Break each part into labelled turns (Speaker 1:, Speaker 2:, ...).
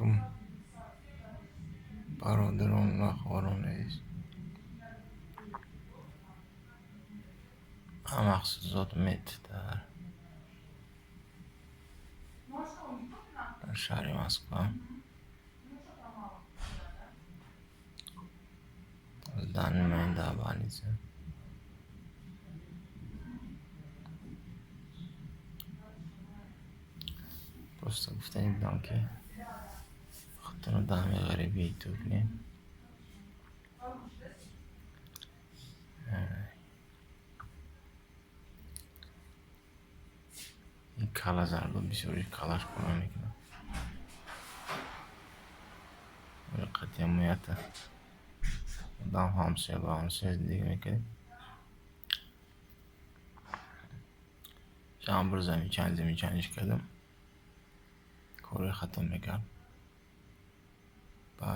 Speaker 1: Алайкум, бародарон ва хоҳарони азиз. Ман Мақсудзод Умед дар шаҳри Москва. Данный момент дар больница. Просто гуфтанӣ будам, ки худтонро даҳми ғарибӣ ту кунед. Ин кала зардо бисёри калаш кора мекунад. Қатъиямоята одам ҳамсоя ба ҳамсоя зиндагӣ мекардем. Чанд бор заминчаниш кардам. Кори хато мекард. Ба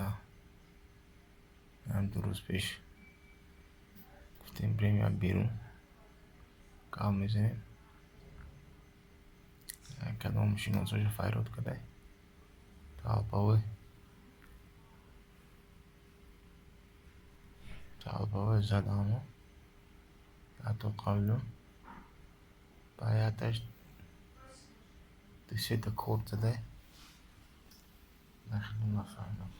Speaker 1: 2 рӯз пеш гуфтем, бирем як берун гап мезанем. Кадом шиносоша файрод кардай. Толповой задамо. Ято қавлу. Ба яташ ду-сета корд задай. Нахеле нафаҳмидам.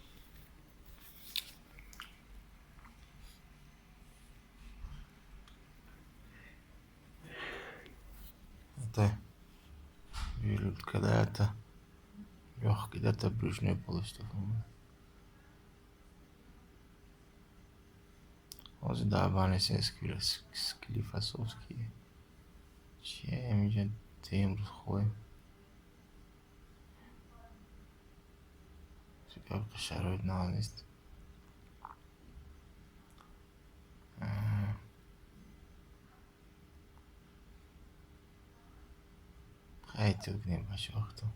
Speaker 1: Ята вилут карда, ята лёгкий, ята брюшной полость. Ҳозир дар больницаи Склифосовский чия инҷа имрӯз хоҳем. Шароит нағз нест. Хай, эҳтиёт кунем, бачаҳо, худтон.